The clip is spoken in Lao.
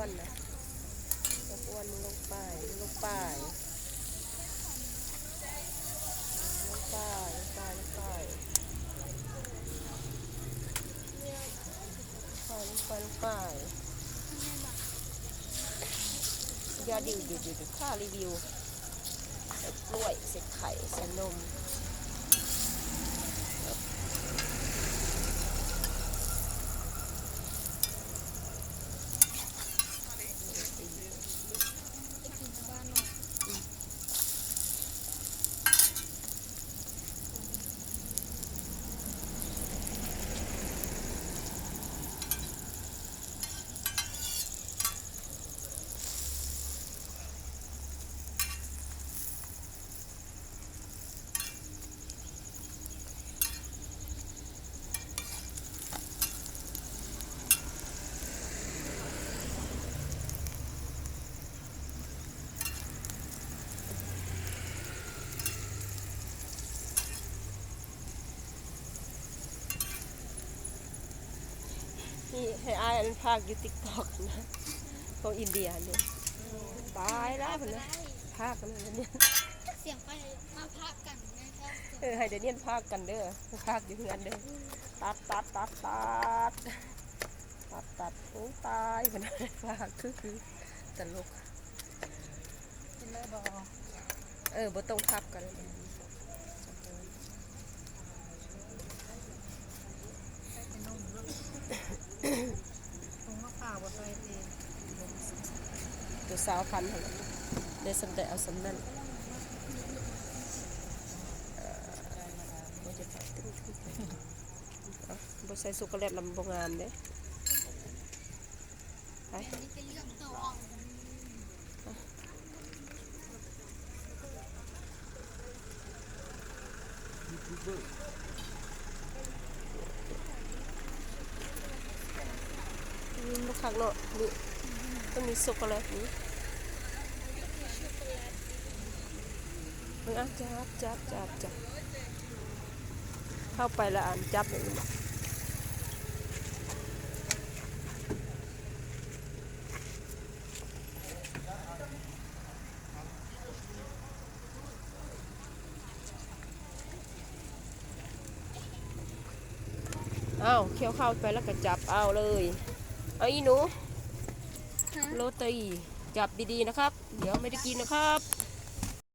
ນນະ ອວນໆ ລົງໄປ ລົງໄປ ລົງໄປ ລົງໄປ ລົງໄປ ລົງໄປ ລົງໄປ ຢ່າ ດິວໆໆ ຂ້າຣີວິວ ໃສ່ກ້ວຍ ໃສ່ໄຂ່ ໃສ່ນົມ. ນີ້ໃຫ້ອ້າຍອັນພາກຢູ່ຕິກຕັອກນະ ຂອງອິນເດຍນີ້ ຕາຍແລ້ວພຸ້ນນະ ພາກອັນນັ້ນ ສຽງໄປມາພາກກັນແມ່ນ ເອີ ໃຫ້ດານຽນພາກກັນເດີ ພາກຢູ່ເຮືອນເດີ ຕັດ ຕັດ ຕັດ ຕັດ ຕັດ ຕັດ ໂອ້ ຕາຍພຸ້ນນະ ພາກຄື ຄືຕະຫຼົກ. ກິນເລີຍບໍ່? ເອີ ບໍ່ຕ້ອງພັບກັນ ໃສ່ແຕ່ນົມເນາະ ຖົງມະພ້າວບໍ່ໃສ່ຕິ ໂຕຊາວພັນຫັ້ນແຫຼະ ໄດ້ສ່ຳໃດເອົາສ່ຳນັ້ນ ເອີ ບໍ່ຈະໄປຕຶກ ເອົ້າ ບໍ່ໃສ່ຊັອກໂກແລັດລະມັນບໍ່ງາມເດ້ ໄປ ອືມ ບໍ່ຄັກເນາະ ນີ້ ຕ້ອງມີຊັອກໂກແລັດນີ້ ເບິ່ງ ອ່ະ ຈັບ ຈັບ ຈັບ ຈັບ ເຂົ້າໄປລະອັນ ຈັບແບບນີ້. ອ້າວ ຂ້ຽວເຂົ້າໄປແລ້ວກໍຈັບເອົາເລີຍ ເອົາ ອີ່ໜູ ຮະ ໂຣຕີ ຈັບດີໆ ນະຄັບ ດຽວໄມ່ໄດ້ກິນນະຄັບ.